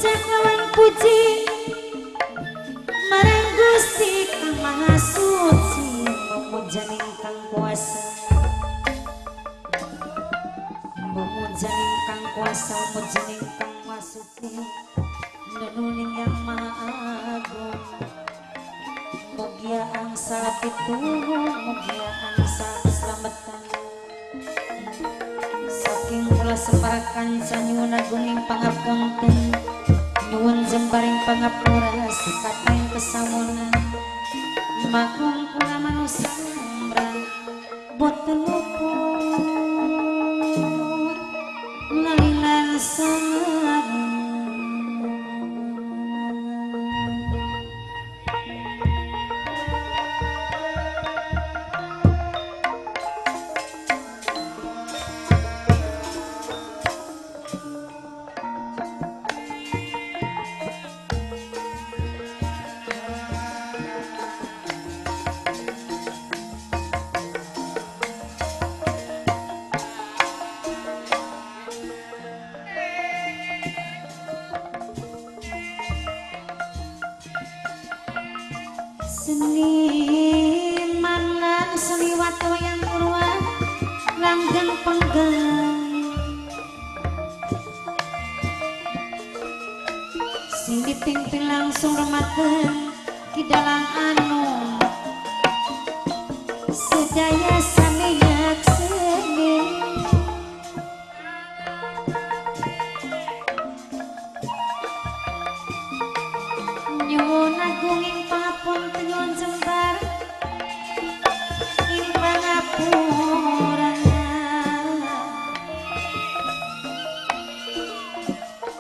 Puja kawan puji marang Gusti Kang Maha Suci, memujaning Kang Kuasa, memujaning Kang Kuasa, memujaning Kang Maha Suci, nenuning Yang Maha Agung. Mugia angsa pituhung, mugia angsa keselamatan. Saking kula separakan nyuwun aguning pangapunten, nyuwun jembaring pangapura sekating kesamunan. Maklum kula manusa lumrah boten luput lalilan sangat. Seniman lan seniwat wayang purwa langgeng penggang, sing dipimpin langsung rumateng Ki Dalang Anom sedaya sami nyakseni. Nyuwun agung ing pangapunten, nyuwun jembar ing pangapura.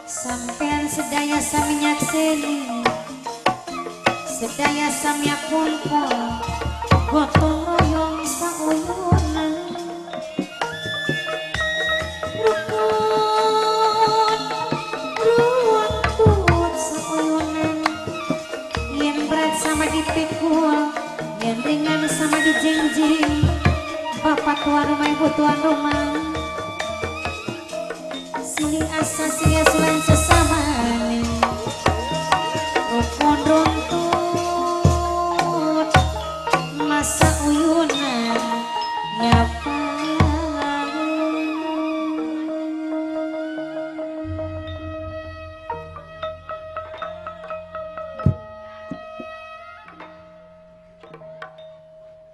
Sampeyan sedaya sami nyakseni, sedaya sami kumpul gotong royong sauyunan. Rukun runtut sauyunan, yen berat sama dipikul, yen ringan sama dijinjing. Bapak tuan rumah, ibu tuan rumah, silih asa silih asuhan sesamane. Rukun runtut masa uyunan nyapa.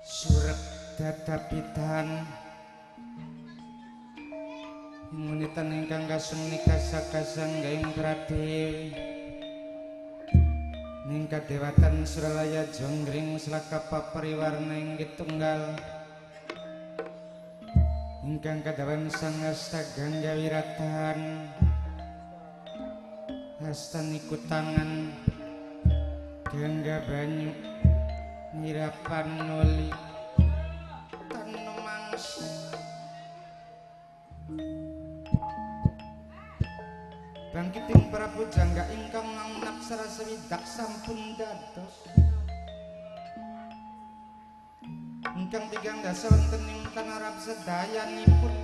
Surep dadapitan imunitan ingkang kasung nikasa-kasang gaing pradewi ning kadewatan Suralaya jonggring selaka papariwarna inggih tunggal ingkang kadawan sang asta gangga wiratan hastaniku tangan gangga banyu ngirapan nuli tanu mangsa. Bangkiting Prabu Jangga ingkang ngangnaksara swidak sampun dados ingkang tigang dasa wonten ing tanah Arab sedayanipun,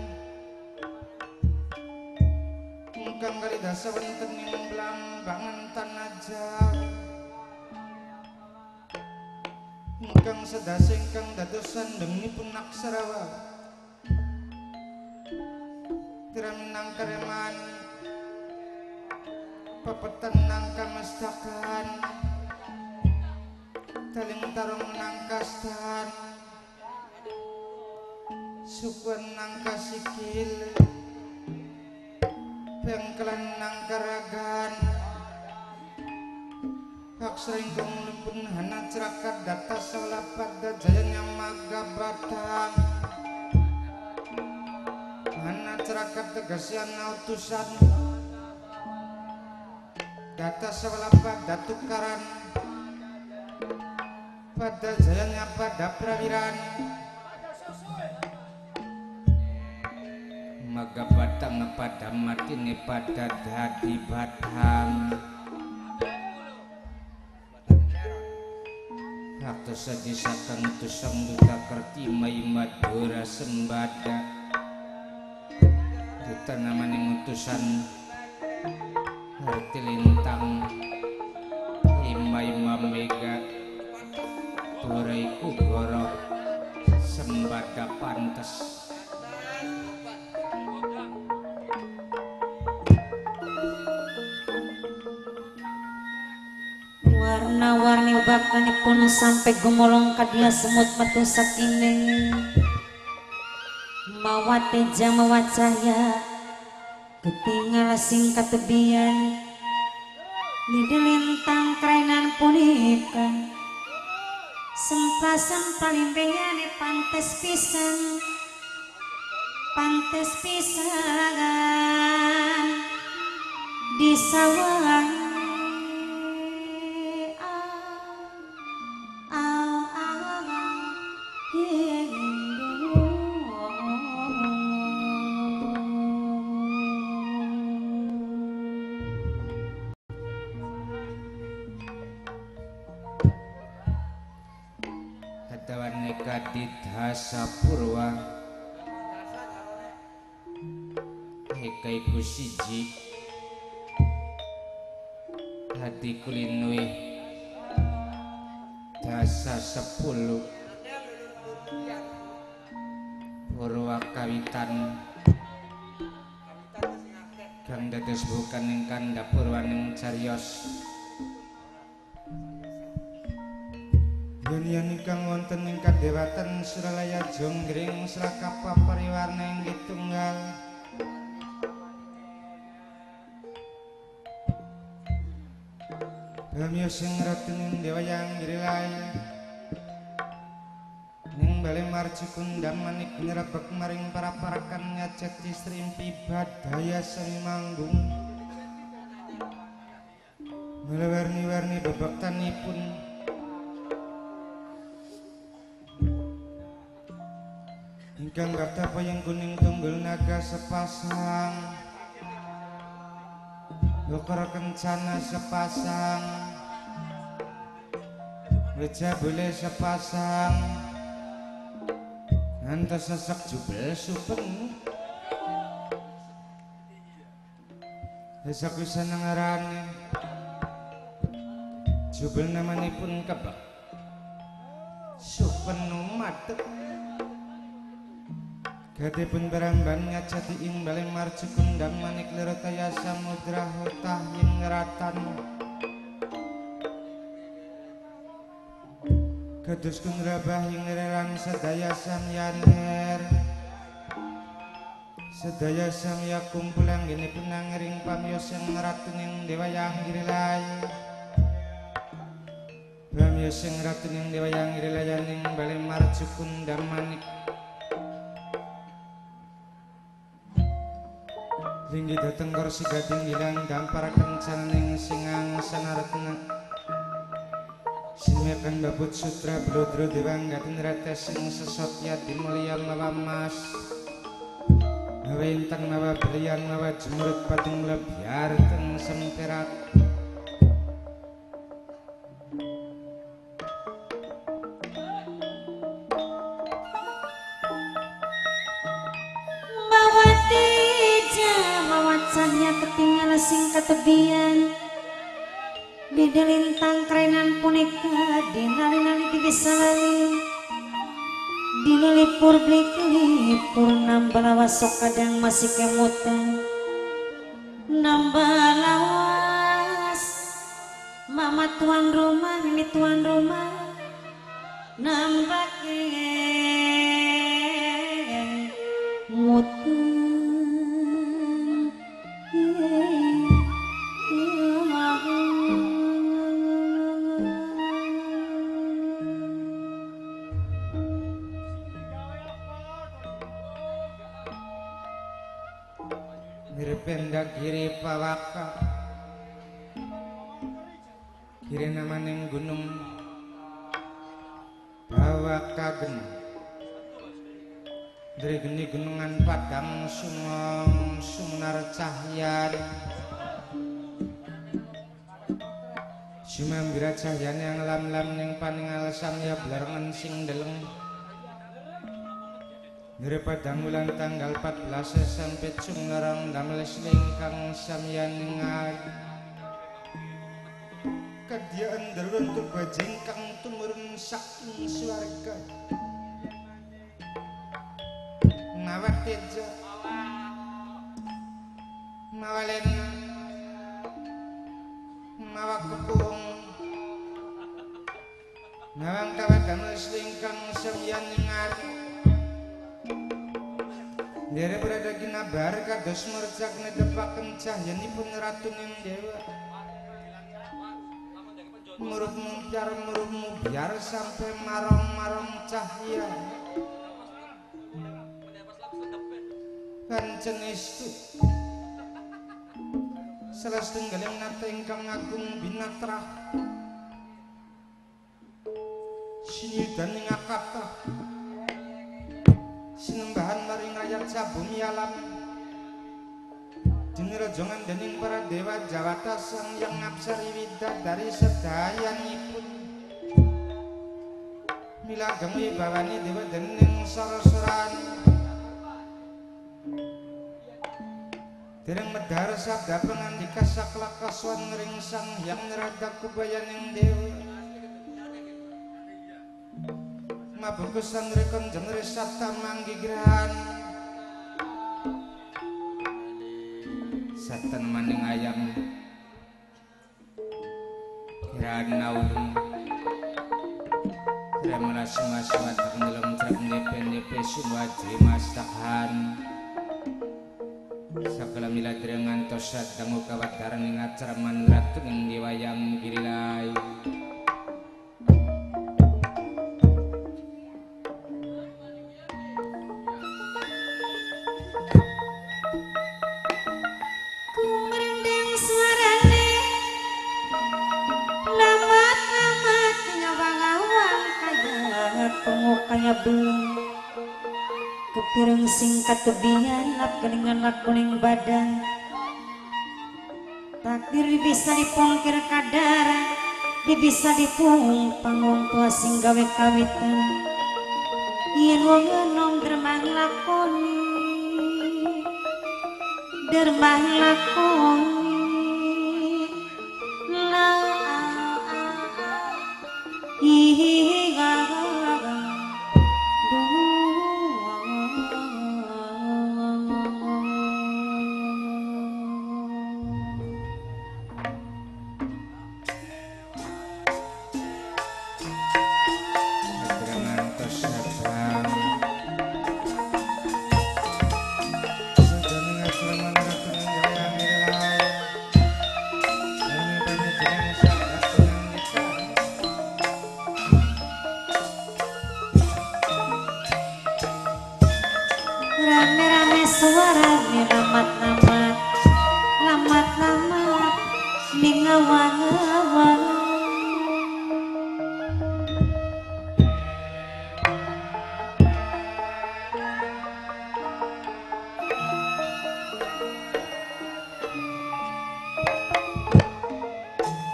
ingkang kalih dasa wonten ing Blambangan tanah Jawa, ingkang sedasa ingkang dados sandengipun aksara wau tiraminang kareman pepetan nang kamestakan taling tarung nang kastan sukuan nang kasikil pengkelan nang karagan aksara ingkang pun hana cerakat data selapada jayanya maga batang hana cerakat tegasian utusan data sewalapada tukaran pada jayanya pada prawiran maga batang pada matine pada dadi batang. Waktu saja sakang tusang duta kerti mai madura sembada duta namanya utusan Harti lintang ima-ima mega turai kuboro sembada pantes. Warna-warni bakanipun sampai gumolong kadia semut metu saking mawa teja mawa cahya ketinggal sing katebian lintang kerenan punika sempla-sempla limpehane pantes pisan pantes pisan di sawah. Didhasa purwa eka iku siji hati kulinui dasa 10 purwa kawitan kang dados bukan ing kandha purwaning cariyos. Yen ingkang wonten ing kadewatan Suralaya Jonggring Srakapa pariwarna inggih tunggal. Bamyo sing ratuning Dewayang Girilaya ning bale marji kundang manik nyerebek maring para parakan ngajat istrimpi badaya seni manggung melewarni-warni bebektanipun. Ingkang gada payung kuning tunggul naga sepasang Bokor kencana sepasang Weja boleh sepasang ngantos sesek jubel supeng Sesek bisa nengarane jubel namanipun kebak supen madeg. Gadipun beramban ngajati ing bale marji kundang manik lerotaya samudra hotah ing ngeratan kados kundrabah ing reran sedaya samyanher sedaya samya kumpul anggenipun nangering pamiyos ing ratuning Dewayang Girilaya pamiyos ing ratuning Dewayang Girilaya ning bale marji kundang manik linggih dhateng kursi gading ilang dampar kencananing singang sanaretna simekan babut sutra blodro dewang gatin retes sing sesotya dimulya mawa mas mawa intan mawa berlian mawa jemurut pating lebyar teng semperat. Ketinggalan sing ketebian beda lintang kerenan punika dinali-nali bisa lali dilipur blik-lipur nambah lawas sok kadang masih kemutan nambah lawas mama tuan rumah ini tuan rumah nambah kemutan. Nirpenda giri pawaka giri namaning gunung Bawakagen dari geni gunungan padang sumong sumnar cahyan sumambira cahyane yang lam-lam ning paningal samya blarengan sing deleng Daripada bulan tanggal 14 sampai cumlarang damel selingkang samyan ngar kadiaan darun turbajingkang tumurun saking swarga mawa teja mawa lena mawa kepung nawang kawat damel selingkang samyan ngar Dere berada ginabar kados mercak netepaken cahyanipun ratuning dewa. Murup mumpiar murup mubiar sampai marong-marong cahya. Kancen estu salah setunggaling nata ingkang agung binatrah sinyidan ing akatah sinembahan maring rakyat sabumi alam dinirajongan dening para dewa Jawata sang yang ngapsari widadari sedayanipun milageng wibawani dewa dening sorosoran dereng medhar sabda pangandika saklakaswan ngring sang hyang nerada kubayaning dewa mabungkusan rekon jenere sabta manggigrahan satan maning ayam kiraan naulung kremala suma-suma tak ngelem trep nepe-nepe sumwaji mastakhan sakala miladre ngantos sadangu kawataran ing acara ratu ing wayang girilai. Kepireng singkat tebian lap keningan lap kuning badan takdir bisa dipungkir kadar bisa dipung wong tua sing gawe kawitan yen wong enom dermah lakoni dermah lakoni la rame-rame suarane lamat-lamat lamat-lamat mingawang-awang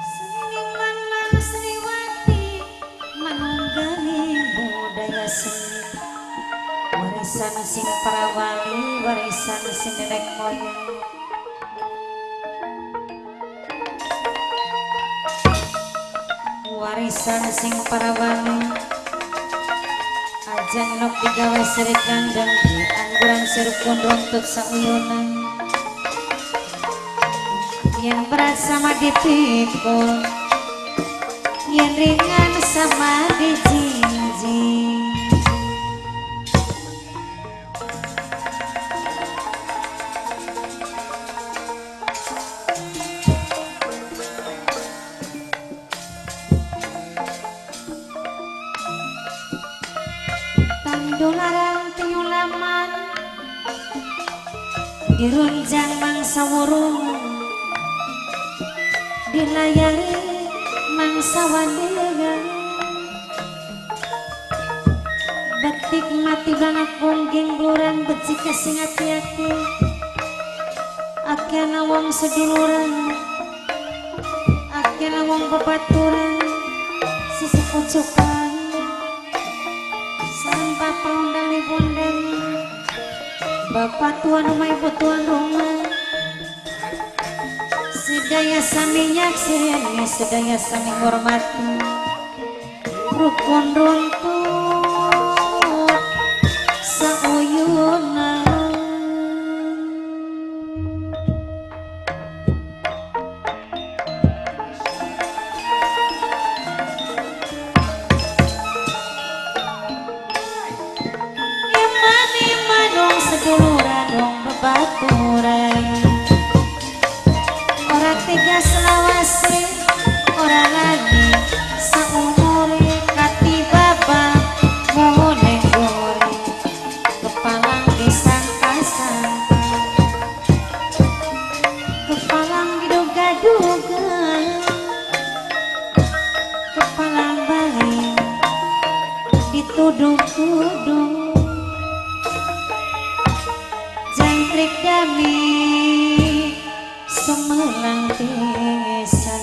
seniman lan seniwati manunggaling budaya seni warisan sing para wali warisan sing nenek moyang warisan sing para wali aja nok digawe seri kandang di angguran sirupun runtut sauyunan yang berat sama dipikul yang ringan sama dijinjing. Tandularang tiulaman dirunjang mangsa wurung dilayari mangsa wandega betik mati banak bonggeng bluran becik sing ati-ati akeh wong seduluran akeh wong bebaturan sisi pucukan sampah paundang ibundang. Bapak tuan rumah, ibu tuan rumah, sedaya sami nyakseni, sedaya sami hormati, rukun runtut sauyunan. Seduluran wong bebaturan, ora tega selawase, ora lagi saumure katibaba mone gore kepalang disangka-sangka, kepalang diduga-duga, kepalang balik dituduh-tuduh. Jangkrik dami sumelang desa,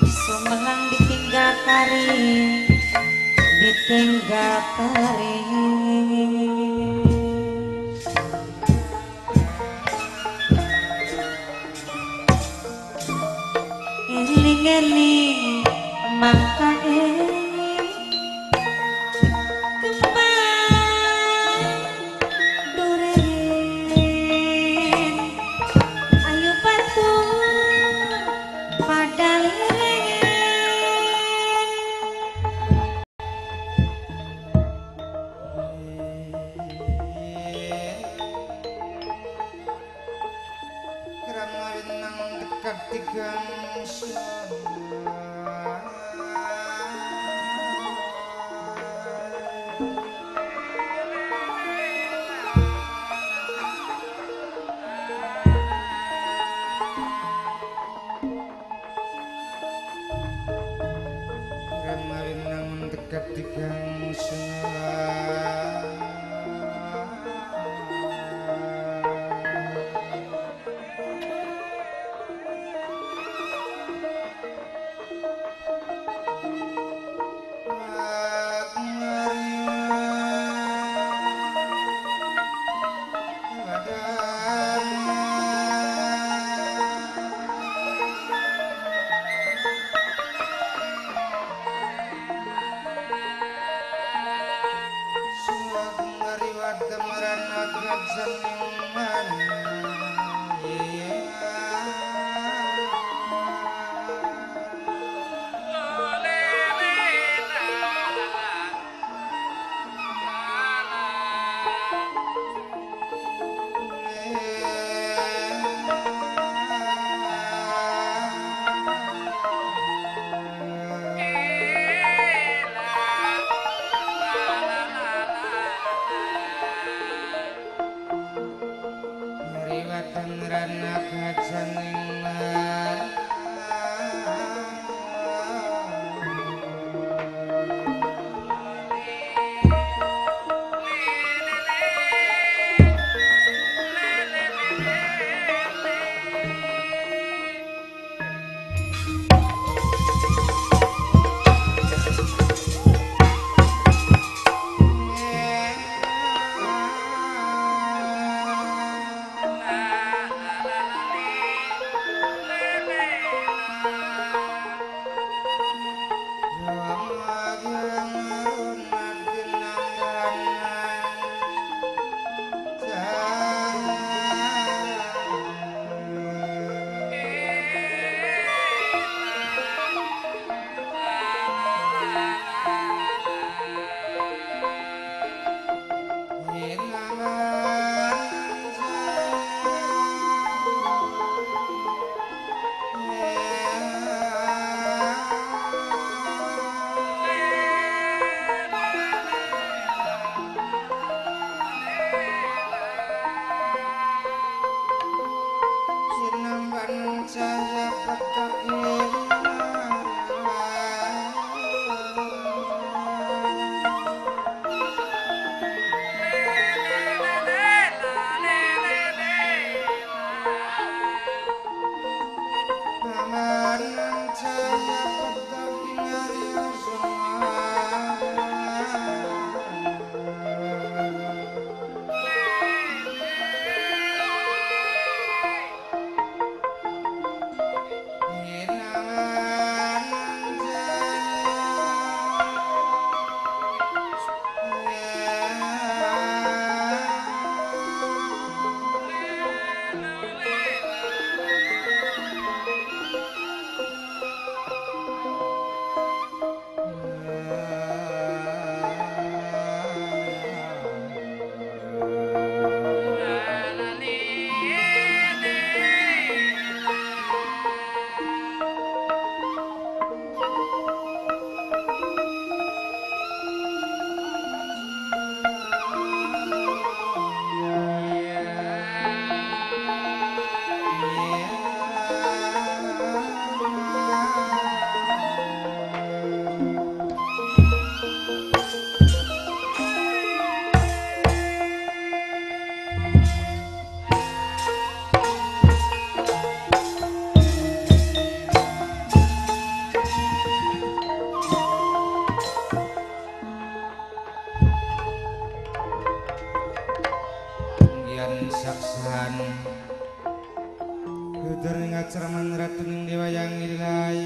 sumelang ditinggal kari, ditinggal kari. Eling-eling mangka eling kembang duren, ayo batur pada liren. Krama winang dekat tigang Udur ing acerman ratu ning dewayang ilai.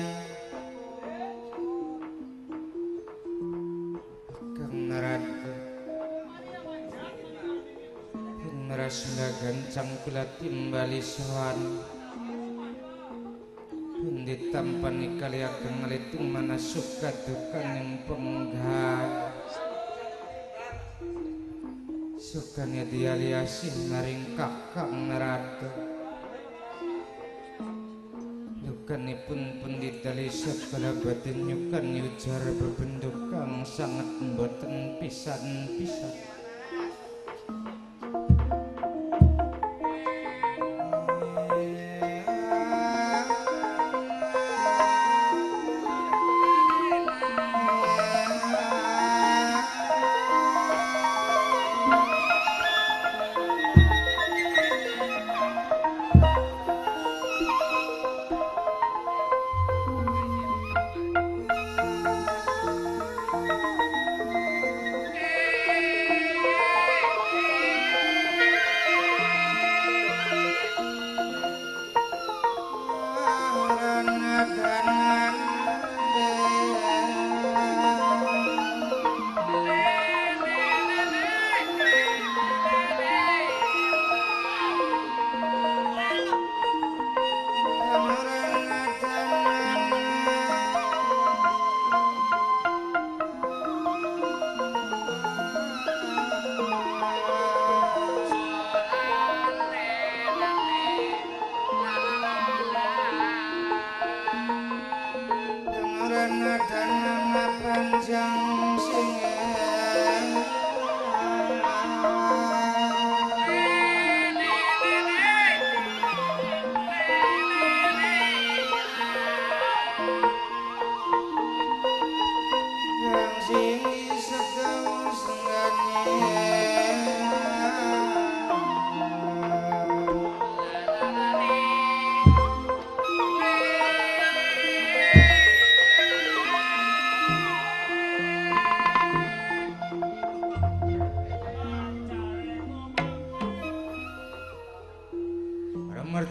Kang Narada Narasunda gancang kula timbali sowan. Pundi tampani kali ageng ngalitung mana suka duka ning penggah. Sukane dialiasin maring Kakang Narada. Lukanipun pundi dalisat kala batin nyukan yujar bebentuk kang sanget mboten pisan-pisan.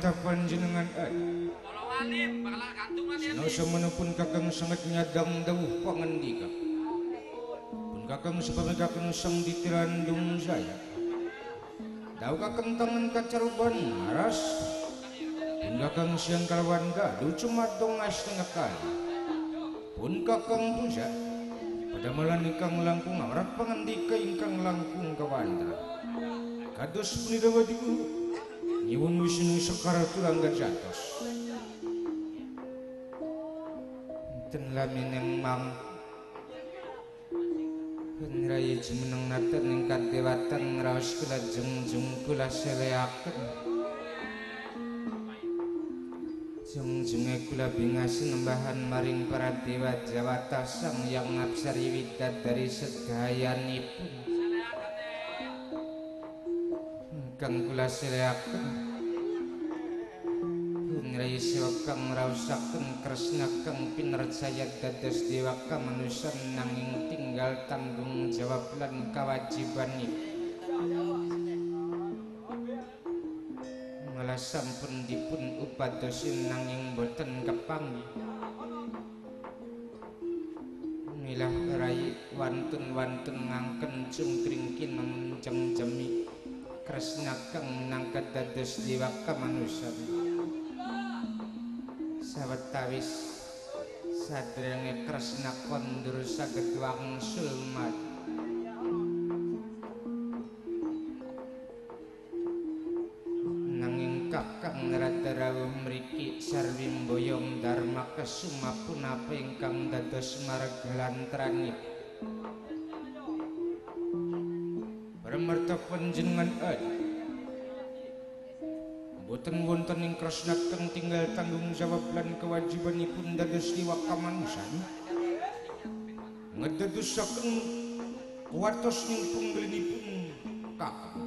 Panjenengan semenupun kakang sangat nyadang dawuh pangandika pun kakang sebab kakang sang ditirandung saya dawuh kakang tangan kacaruban aras pun kakang siang kalawan gaduh cumadong astengah kali pun kakang puja padamelan ingkang langkung awrat pangandika ingkang langkung kawandra kados punika wadiku nyuwun Wisnu Sekar turangga jatos. Ten lamining mang Penrayi jumeneng naten ing kadewatan ngraos kula jungjung kula seleaken. Jungjunge kula bingasi nembahan maring para dewa Jawata Sang Hyang Ngapsari widadari sedayanipun. Kang kula seleaken Ngrayi siwa kang ngraosaken Kresna kang pinercaya dados dewa kamanusan nanging tinggal tanggung jawab lan kawajibanipun. Malah sampun dipun upadosi nanging boten kepanggih. Milah rai wantun-wantun ngangken cungkring kineng jemjemi Kresna kang minangka dados dewa kamanusan. Sawetawis sadèrènge Kresna kondur saged wangsul mati. Nanging Kakang Narada rawuh mriki sarwi mboyong Dharma Kesuma punapa ingkang dados marga lantranipun. Pramarta panjenengan boten wonten ing Kresna kang tinggal tanggung jawab lan kewajibanipun dados dewa kamanusan ngedadosaken kuwatos ning punggelinipun kakang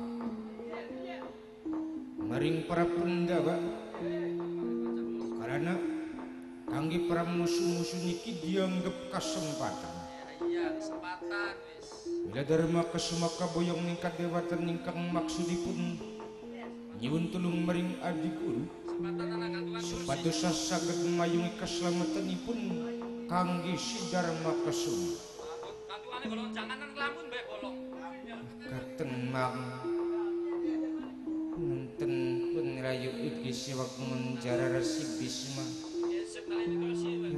maring para Pandhawa karena kangge para musuh-musuh niki dianggep kasempatan. Iya, kesempatan wis. Mila Dharma Kesuma kaboyong ning kadewatan ingkang maksudipun nyuwun tulung maring adi guru. Kesempatan anak Supados saged mayungi keslametanipun kangge si Dharma Kesuma. Kantukane golong janganan kelamun bae bolong. Katen mang nenten pun rayu iki siwak menjara Resi Bisma.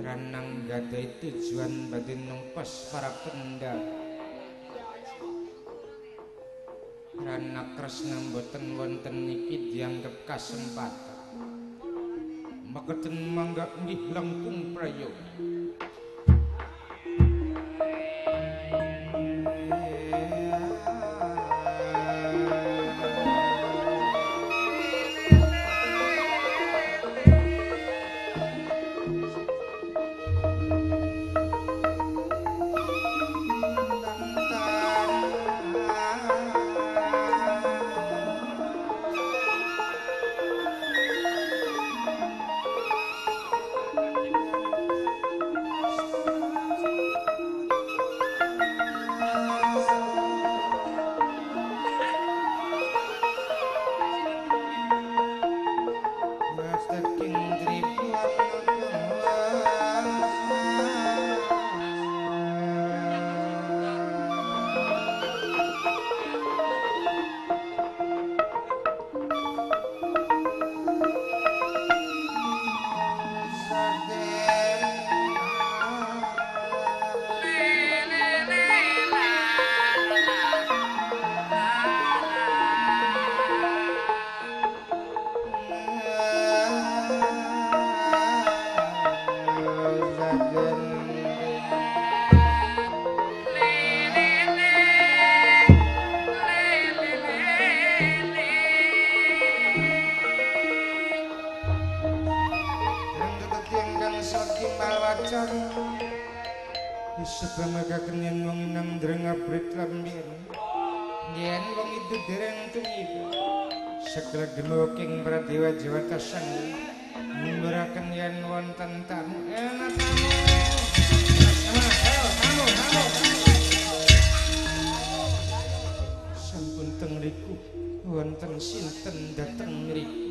Ranang gadai tujuan badhe numpas para Pandhawa. Rana Kresna mboten wonten niki dianggep kasempatan. Makaten mangga nggih langkung prayoga. Munduraken yen wonten tamu enak tamu. Tamu, tamu, tamu. Sampun teng mriku wonten sinten dateng mriku.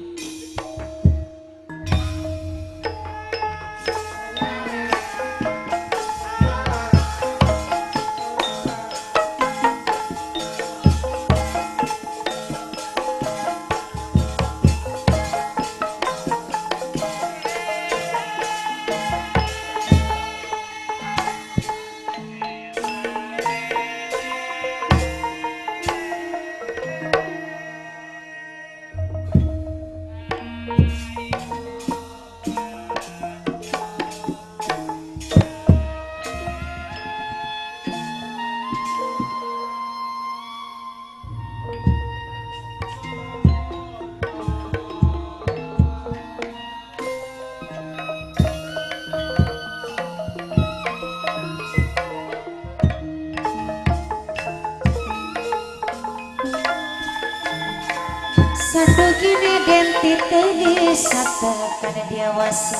Satu karena diawasi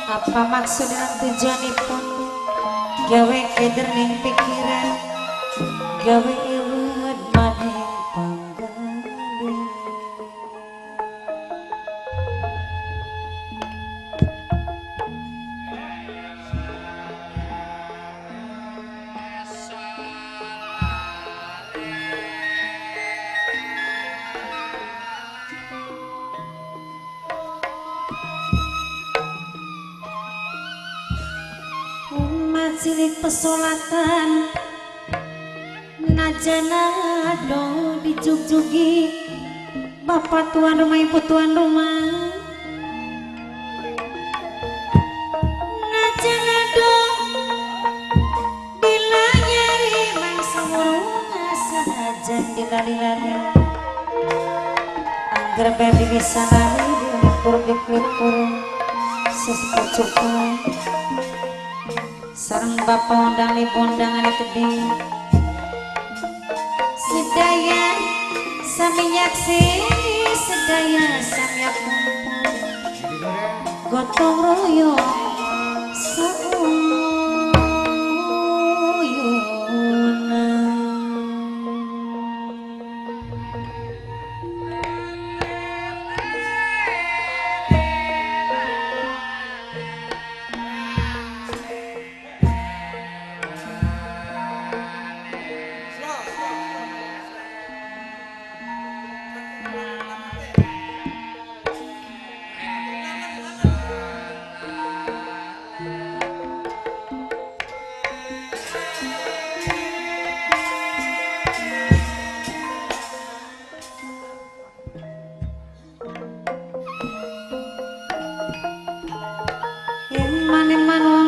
apa maksud dan tujuanipun gawe keder ning pikiran gawe iwet maning panggali. Cilik pesolatan najana do dijugjugi bapak tuan rumah ibu tuan rumah najana do dilanyari mangsa murunga sajan dilali-lali angger babi bisa lari diukur diklipur sesepucukan sareng bapak undang ibu undangan gede sedaya sami nyaksi sedaya sami kumpul gotong royong sauyunan.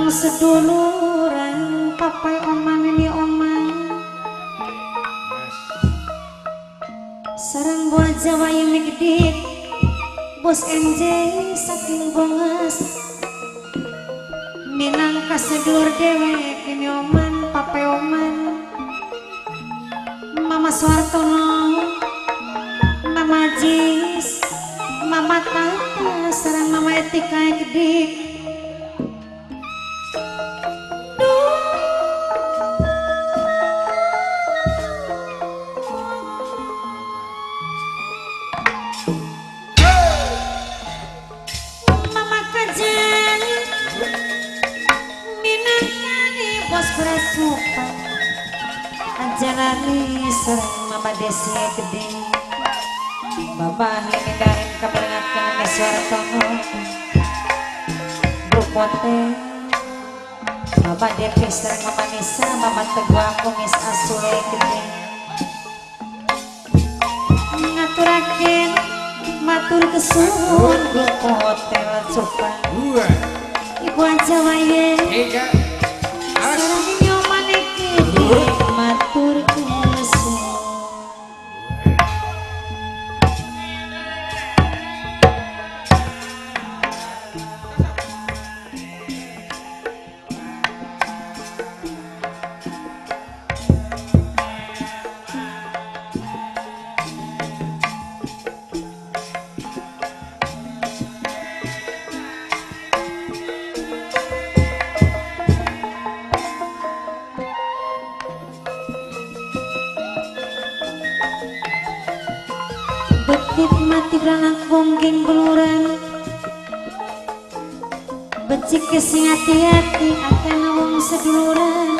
wong seduluran papai oman ini oman sareng buah Jawa yang migdik bos MJ saking bonges minangka sedulur dewek ini oman papai oman Mama Suartono Mama Jis Mama Tata sareng Mama Etika Gedik. Mama Kajang minangkani bos berasupan ajalani sareng Mama Desi Gede Bapak ini darin keperingatan Suartono Bukote Bapak Depi sareng Mama Nisa Mama Teguh aku Miss Asule Gede ngaturaken matur kesuwun Bukote Lecupan Ibu aja wae sareng nyoman iki matur kesuwun. Mati beranak bonggeng beluran becik kesing hati-hati akan wong seduluran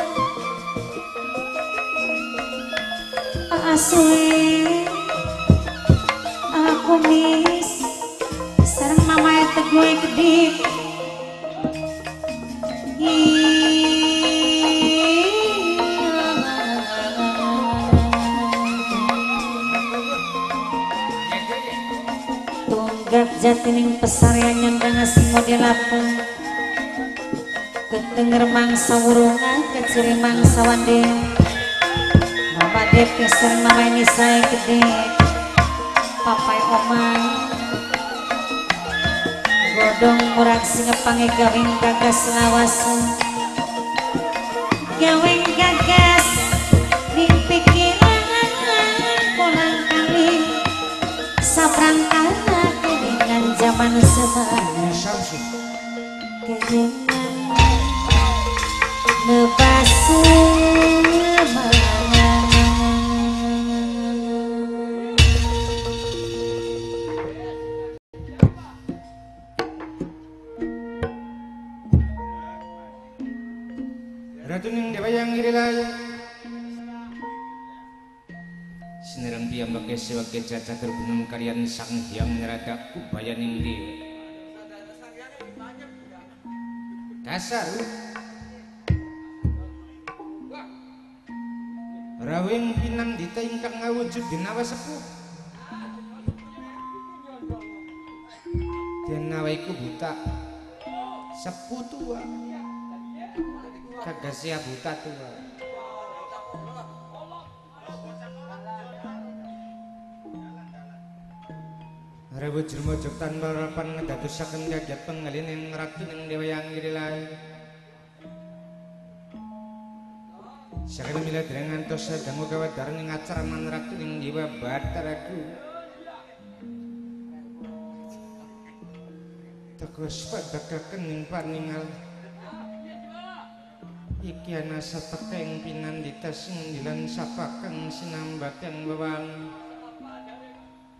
asui aku mis sareng mama teguh kedik. Tunggak jatining pesarian nyandang asing model apa ketenger mangsa wurungan keciri mangsa wande Mama Depi sareng mama ini saya gede papai omang godong murag singepange gawing gagas lawasan gawing gagas ning pikiran kolang kaling sabrang tanah kelingan zaman semarang kelingan nebas semangat. Ratuning Dewa yang irilaya sinerang piyambake sewage cacatur gunung kalian Sang Hyang Narada kubayaning dewa dasar rawing pinandita ingkang ngawujud denawa sepuh denawa iku buta sepuh tua kagasia buta tua. Rebu jelma jogtan balapan ngedadosaken kagiat pengalin ing ratu ing dewa yang irilai. Sakene mila dereng ngantos dangu kawadaran ing acara ratu ing dewa Bathara Guru. Tegas padakaken ing paningal iki ana satekeng pinandita sing dilan sapakeng sinambateng wewang.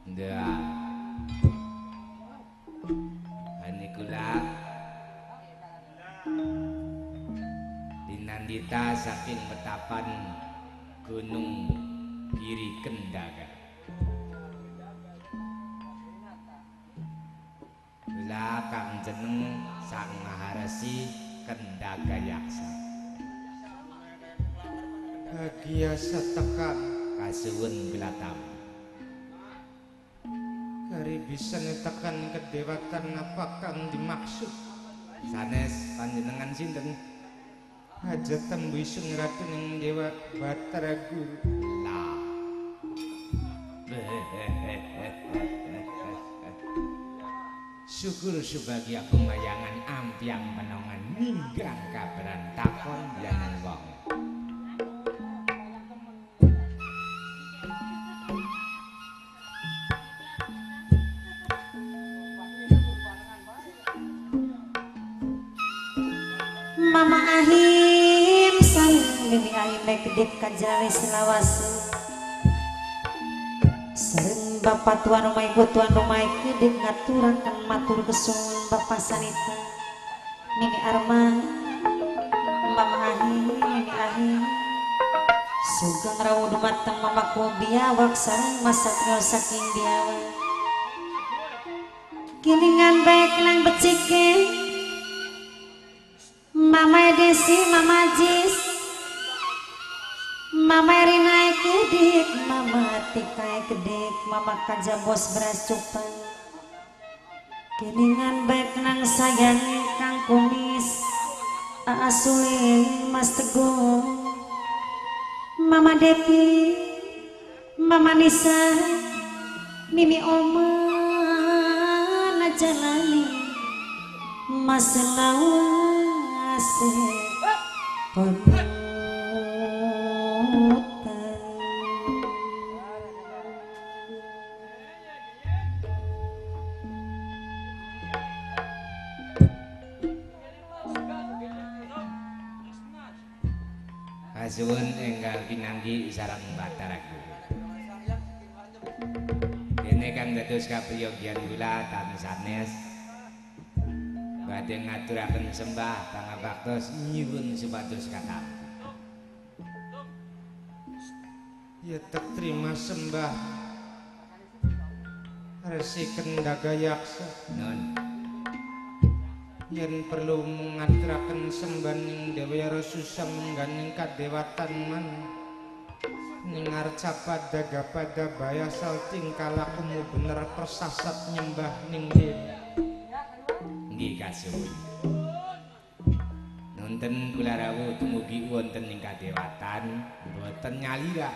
Ndak. Anikula Dinandita saking petapan Gunung Giri Kendaka. Kula kang jeneng Sang Maharesi Kendaka Yaksa. Bagia setekan kasuwun glatam. Kari bisa netekan kedewatan apa kang dimaksud. Sanes panjenengan sinten? Aja tembu isun ratu ning Dewa Batara Guru. Lah. Syukur sebagai pemayangan ampiang penongan ninggang kabaran takon yang wong. Mama Ahim sareng Mimi Ahim kedip kajale selawase. Sareng bapak tuan rumah ibu tuan rumah kedip ngaturaken matur kesuwun Bapak Sanita Mimi Arma Mama Ahim Mimi Ahim sugeng rawuh dumateng mamaku biawak sareng Mas Satrio saking biawak. Kilingan bae kelang becike Mama Desi, Mama Jis, Mama Rina kedik, Mama Tika kedik, Mama Kaja bos beras cupang. Kiningan baik nang sayang kang kumis, Aa Sule, Mas Teguh, Mama Depi, Mama Nisa, Mimi Oma, Najalali, Mas Lawa. Panutan. Kasuwun enggal pinanggi sareng Bathara Guru. Dene kang dados kapriyogian kula tansah sanes badhe ngaturaken sembah pangabaktos nyuwun supados katampi. Ya terima sembah Resi Kendaga Yaksa. Nun. Yen perlu ngaturaken sembah ning Dewa Rasusa mengganing kadewatan man. Ning arca pada gapada bayasal tingkah lakumu bener persasat nyembah ning Dewa. Nggih kasuwun. Nonten kula rawuh dumugi wonten ing kadewatan boten nyalira.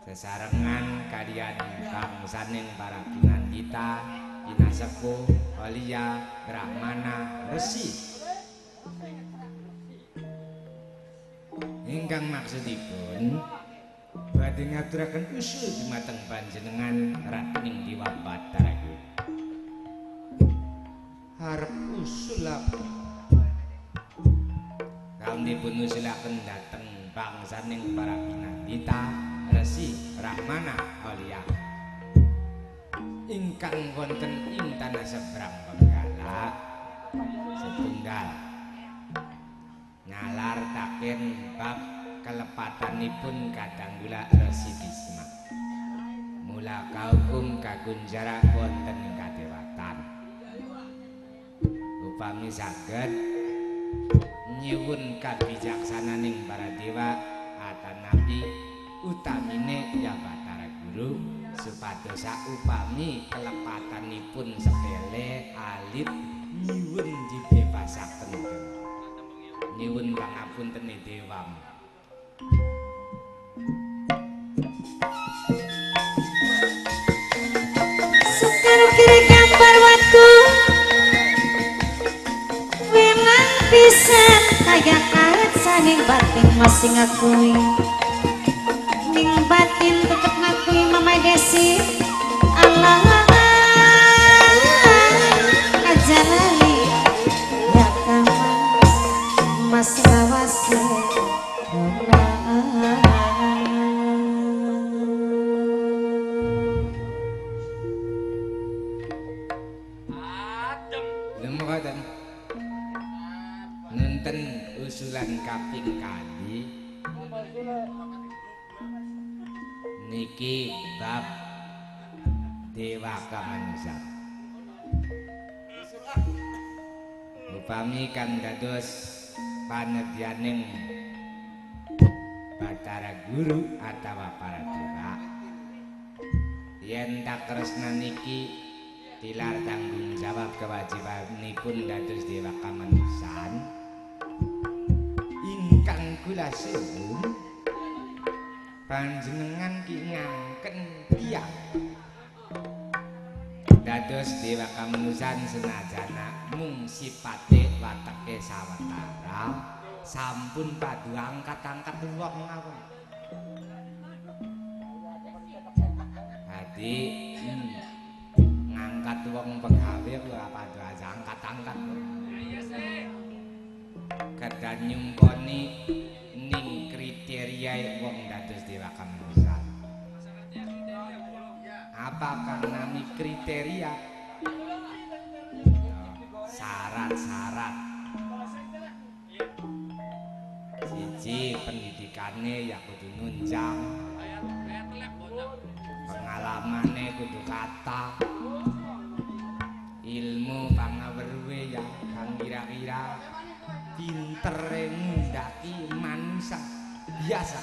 Sesarengan kaliyan bangsaning para pinandita, pinasepuh, aulia, brahmana, resi. Ingkang maksudipun badhe ngaturaken usul dumateng panjenengan Ratuning Dewa Bathara Guru. Harap usul apa? Kaum dipun usulaken dhateng bangsaning para pinandita, resi, brahmana, aulia ingkang wonten ing tanah seberang Benggala setunggal ngalar taken bab kelepatanipun kadang kula Resi Bisma. Mula kaukum kagunjara wonten ing kadewatan. Upami saged nyuwun kabijaksananing para dewa atanapi utamine ya Bathara Guru supados upami kelepatanipun sepele alit nyuwun dibebasaken. Nyuwun pangapunten dewa. Sukar kiri gambar waktu memang pisan kaya karet saning batin masih ngakui ning batin tetep ngakui Mama Desi Allah aja lali ya kaman Mas lawase. Nenten usulan kaping kali niki bab dewa kamanusan. Upami kang dados panedyaning Bathara Guru atawa para dewa yen tak kresna niki Tilar tanggung jawab kewajibanipun dados dewa kamanusan. Ingkang kula suwun panjenengan ki ngangken tiyang dados dewa kamanusan senajana mung sipate wateke sawetara sampun padu angkat-angkat wong mawon. Dadi ngangkat wong pegawe ora padu aja angkat-angkat. Kedah nyumponi ning kriteria wong dados dewa kamanusan. Apa kang nami kriteria? Syarat-syarat. Siji pendidikane ya kudu nunjang, pengalamane kudu kathah, ilmu pangaweruhe ya kang kira-kira pintere ngundhaki manusa biasa.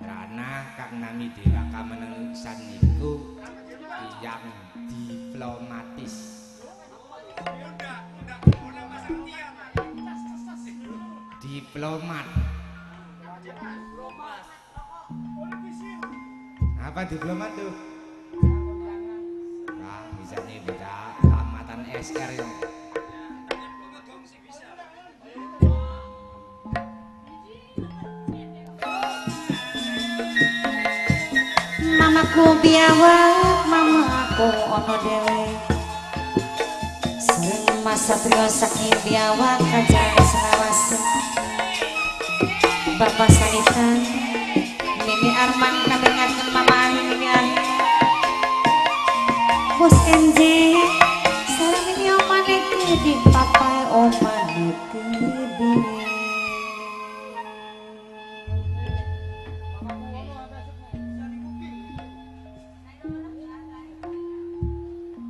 Ranah kang nami dewa kamanusan niku tiyang diplomatis. Diplomat. Apa diplomat tuh? Wah, bisa nih beda tamatan SR ya. Mamaku biawak, mamaku ono dhewe. Sering masa trio saking biawak kajang selawase. Bapak Sanita, Mimi Arman kami ngaten Mama Ahi, Mimi Ahi. Bos MJ, sareng Mimi omane gede, papae omane gede.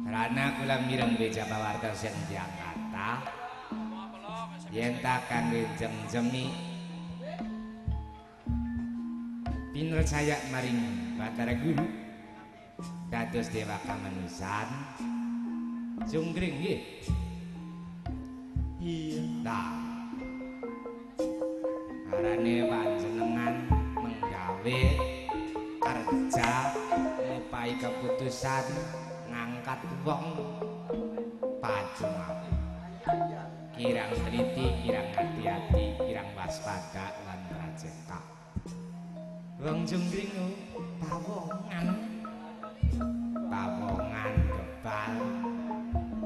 Rana kula mireng beja pawarta sing tiyang kathah yen ta kangge jemjemi pinercaya maring Bathara Guru dados dewa kamanusan jungkring nggih. Iya. Nah, arane panjenengan menggawe kerja ngupai keputusan ngangkat wong pajumah. Kirang teliti, kirang hati-hati, kirang waspada lan prajeka. Wong jungkring pawongan, pawongan kebal,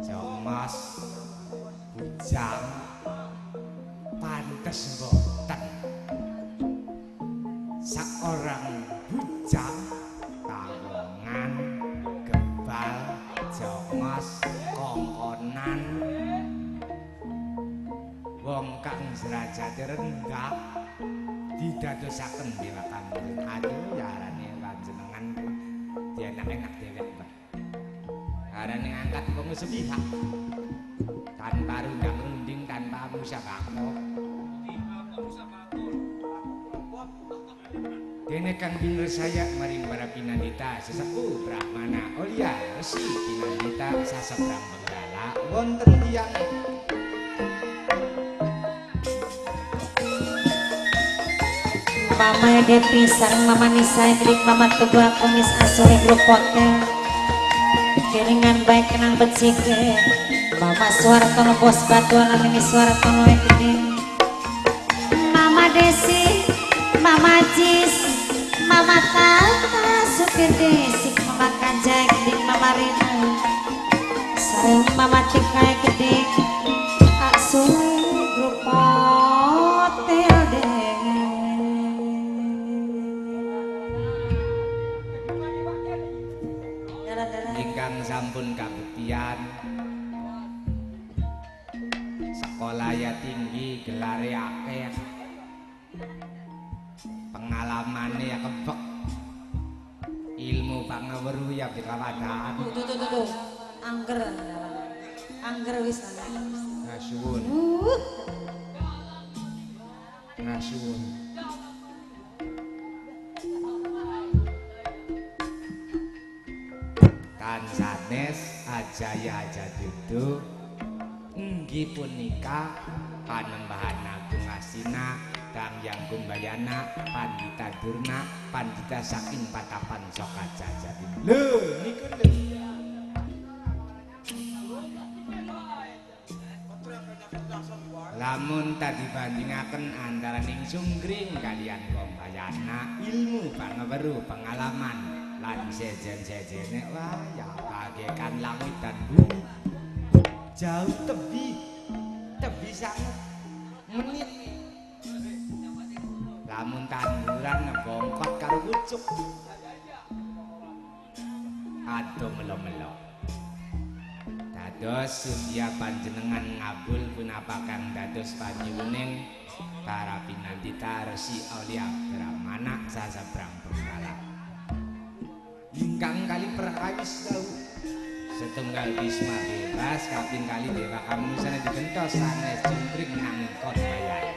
jongos, bujang, pantes mboten. Seorang bujang, pawongan, kebal, jongos, kongkonan, wong kang derajate rendah didadosaken dewa kamanusan. Aduh, ya arane panjenengan dienak-enak dhewek, Pak. Arane ngangkat wong sepihak tanpa rundang-runding, tanpa musyawarah. Dene kang pinersaya maring para pinandita sesepuh Brahmana Olya Resi pinandita sasebrang Benggala wonten tiyang Mama Depi sareng Mama Nisa milik Mama Teguh Kumis Asuri Grup Hotel kiringan baik kenang becik Mama Suwartono Bos Batu Mimi Suwartono gede Mama Desi Mama Jis Mama Tata Supir Desi Mama Kanja gede Mama Rina sareng Mama Tika gede Asuri Grup Hotel ingkang sampun kabuktian sekolah ya tinggi gelare akeh pengalamane ya kebek ilmu pangaweruh ya dikawadaan. Tuh tuh tuh angger angger wis ngasuwun ngasuwun. Lan sanes ajaya aja dudu inggih punika Panembahan Agung Astina Danghyang Kumbayana Pandita Durna Pandita saking Patapan Sokaja Jati. Lho niku lho. Lamun tadi bandingaken antaraning Sunggring kalian Kumbayana ilmu pangeweruh pengalaman lan sejen-sejene wah ya bagaikan langit dan bumi jauh tebi tebi sangat menit. Lamun tanduran ngebongkot karo kucuk aduh melo-melo. Dados sudya panjenengan ngabul punapa kang dados panyuwuning para pinandita Resi Aulia Brahmana sasabrang Benggala ingkang kali perkawis tau setunggal Bisma bebas kaping kali dewa kamanusane digentos sanes jungkring nangkot bayan.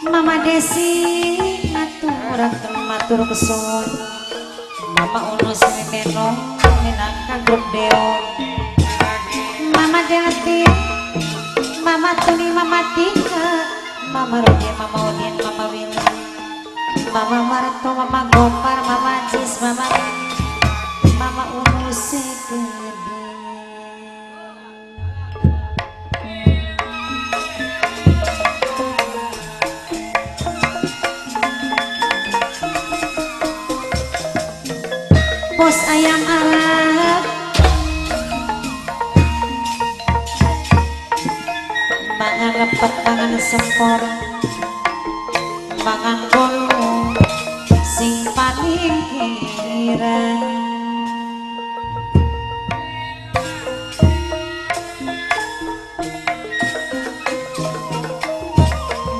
Mama Desi aturaken matur kesuwun. Mama Unus Mimeno minangka grup Deo. Mama Delti, Mama Tuni, Mama Tika, Mama Rodi, Mama Udin, Mama Willy, Mama Marto, Mama Gopar, Mama Jis, Mama Mimi, Mama Unus Gede. Bos ayam Arab mangan lepet, mangan sempor, mangan bolu sing paling kirang.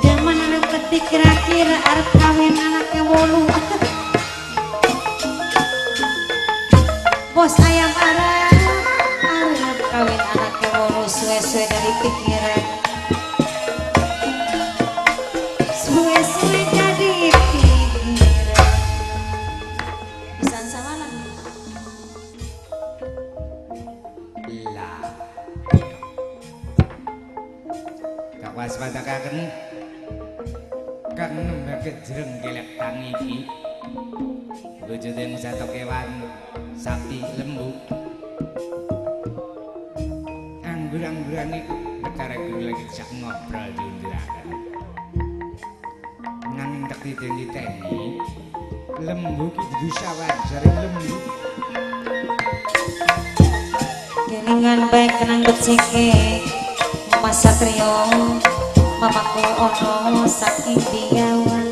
Zaman anak ketik kira-kira arep kawin anaknya wolu. Bos ayam Arab arep kawin anaknya wolu suwe-suwe dari pikiran, suwe-suwe jadi pikiran. Bisa sama lah. Lah tak waspadakaken kang nembake jreng kelek tangi iki wujuding satu kewan sapi lembu anggur-angguran iku betara guru lagi jak ngobrol diunduraken nanging tak diteni lembu ki dudu sawan jare lembu. Kelingan bae kenang becike Mas Satrio mamaku ono saking biawan.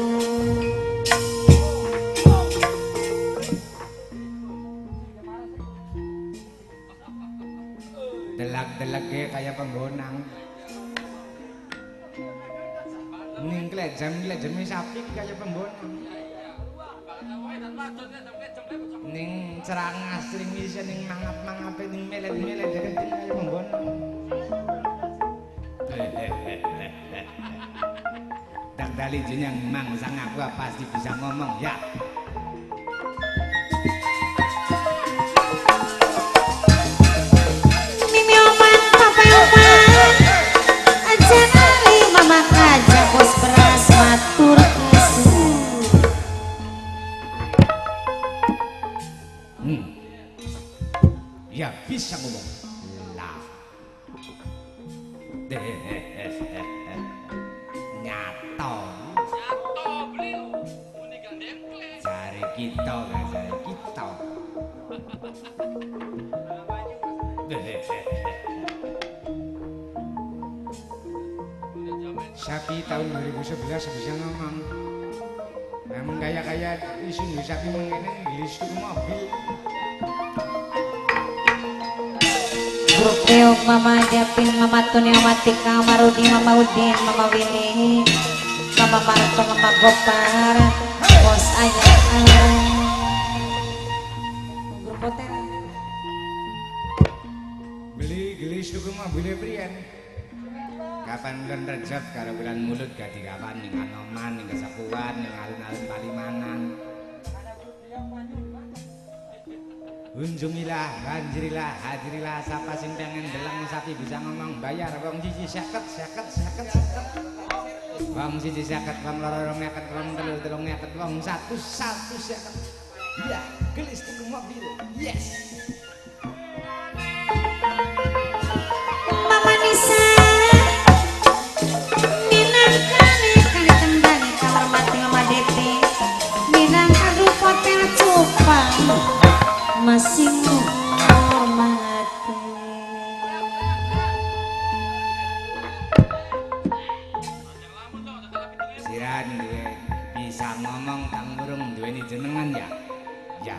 Delag-delage kaya penggonang ning klejam-klejeme sapi kaya penggonang ning cerang asring isih ning mangap-mangape ning melet-melet kaya penggonang. Tak dali jeneng mangsa aku pasti bisa ngomong ya. Mimi oman, papa oman, aja nari mama kaja bos beras matur kesuwun. Ya bisa ngomong lah. Nyato. Nyato beli muni gandeng. Jare kita gak jare kita. Sapi tahun 2011 bisa ngomong. Namun kaya-kaya isu sapi mengene Inggris tuku mobil. Grup Deo, Mama Japin, Mama Tuni, Mama Tika, Mama Rudi, Mama Udin, Mama Willy, Mama Marto, Mama Gopar, Bos Ayam, Grup Hotel. Beli gelis tuku mobilnya priyen. Kapan Kapan bulan Rejab karo bulan Mulud gak digawan ning Anoman ning Kesapuan ning alun-alun Palimanan. Unjungilah, banjirilah, hadirilah sapa sing pengen deleng sapi bisa ngomong bayar wong siji 50 50 50. Wong siji 50, wong loro 20, wong telu 30, wong 100 150. Ya, gelis tuku mobil. Yes. Mama Nisa minangkane kali tembang kamar mati Mama Deti minangka hotel cupang masih ngormati. Siran duwe bisa ngomong kang burung duweni jenengan ya? Ya.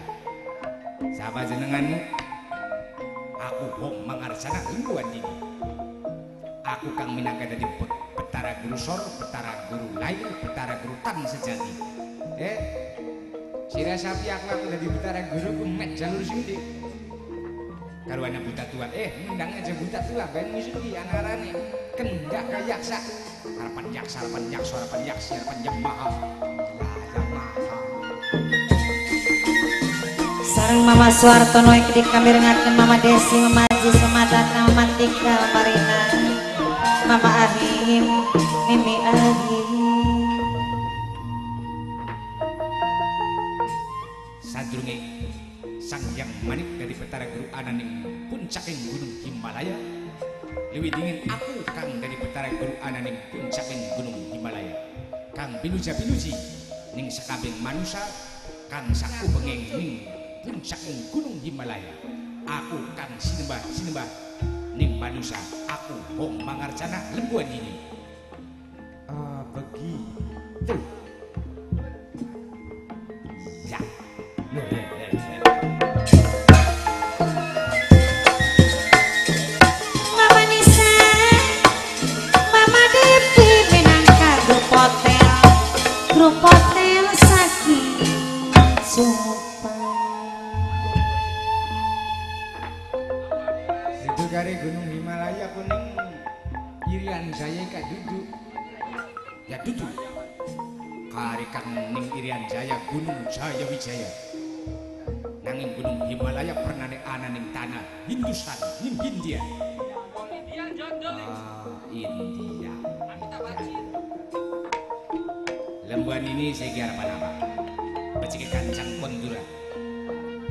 Siapa jenenganmu? Aku Hong Mangarsana Hingguan ini. Aku kang minangka dadi Betara Guru Sor, Betara Guru Lahir, Betara Guru Tang sejati. Sira sapi aku dadi Betara Guru ku mek jalur sing ndi? Karo ana buta tua. Ngundang aja buta tua ben musuh iki anarane kendak kayaksa. Harapan yaksa, harapan yaksa, harapan yaksa, harapan yang maha. Ya yang maha. Sareng Mama Suwartono iki dikamirengaken Mama Desi, Mama Aziz, Mama Tata, Mama Tika, Mama Rina, Mama Ahim, Mimi Ahim. Sadurunge Sang Hyang Manik dari Betara Guru ana ning puncaking Gunung Himalaya, luwih dingin aku kang dari Betara Guru ana ning puncaking Gunung Himalaya. Kang pinuja-pinuji ning sakabeng manusa kang sakubenging ning puncaking Gunung Himalaya. Aku kang sinembah-sinembah ning manusa, aku Hong Mangarjana Lembuan ini. Ah, begitu. Ya. Mama Nisa, Mama Devi minangka grup hotel saking Cupang. Itu kare Gunung Himalaya kuning Irian Jaya ka duduk. Ya duduk. Kare kang ning Irian Jaya Gunung Jaya Wijaya. Nanging Gunung Himalaya pernah ana ning tanah Hindustan, ning India. India. Lembuan ini saya kira apa? Becike kancang kondura.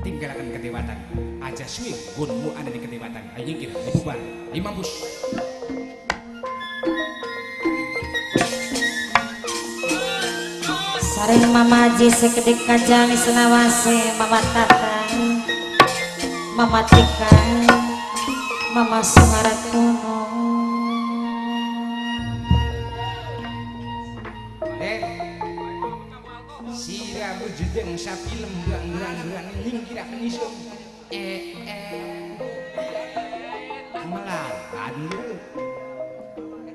Tinggalakan kedewatan. Aja suwe gunmu ana ning kedewatan. Ayo nyingkir, ayo bubar, ayo mampus. Sareng Mama Haji sekedik kajani selawase, Mama Tata, Mama Tika, Mama Sumaratono. Sira wujudeng sapi lembang gerang-gerang nyingkiraken isun. Melawan lho.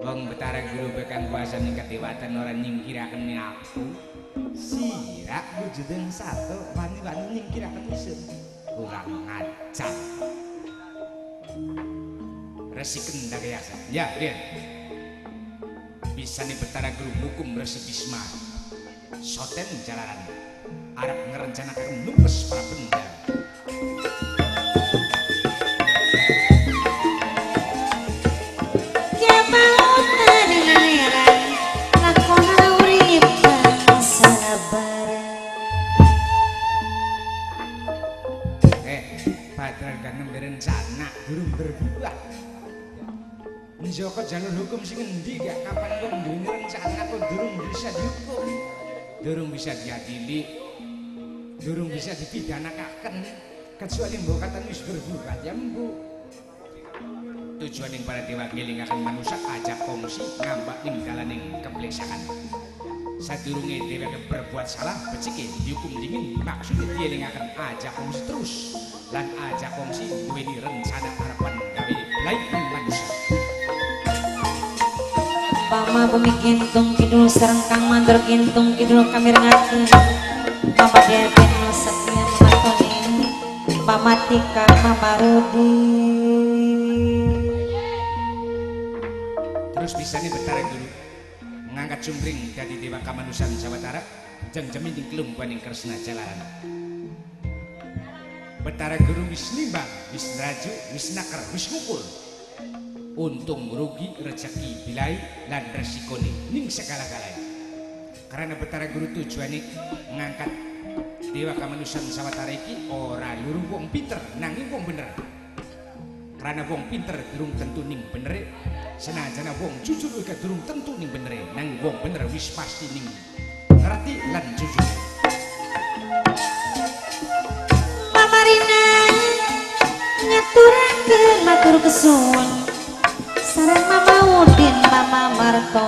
Wong Betara Guru bekang kuasa ning kedewatan ora nyingkiraken aku. Sira wujudeng sato wani-wani nyingkiraken isun. Kurang ngajar. Resi Kendang Yaksa. Ya, lihat. Bisa nih Betara Guru hukum Resi Bisma. Soten jalaran arep ngerencanakan numpes para benda. Padahal kan berencana durung berbuat. Njoko jalur hukum sing endi gak kapan wong duwe rencana kok durung bisa dihukum. Durung bisa diadili, durung bisa dipidanakaken, kecuali mbok katan wis berbuat ya mbok. Tujuan yang para dewa ngelingaken manusa aja kongsi ngambak ning dalaning keplesakan. Sadurunge dheweke berbuat salah becike dihukum dingin maksudnya dielingaken aja kongsi terus lan aja kongsi duweni rencana harapan gawe lain manusa. Mama bumi gintung kidul sareng Kang Mandor gintung kidul kamirengaken Mama Devin Satya Mama Tony Mama Tika Mama Rudi. Terus Terus bisane Betara Guru ngangkat cumring dadi dewa kamanusan Sawatara jeng-jemin ing kelungguhan ing Kresna Jalaran. Betara Guru wis nimbang, wis nraju, wis naker, wis ngukur. Untung rugi, rezeki bilai lan resikone ning segala-galane. Karena Betara Guru tujuane ngangkat dewa kamanusan Sawatara iki ora luru wong pinter nanging wong bener. Karena wong pinter durung tentu ning benere, senajan wong jujur uga durung tentu ning benere, nanging wong bener wis pasti ning ngerti lan jujur. Mama Rina ngaturakeun matur kesuwun sareng Mama Udin, Mama Marto.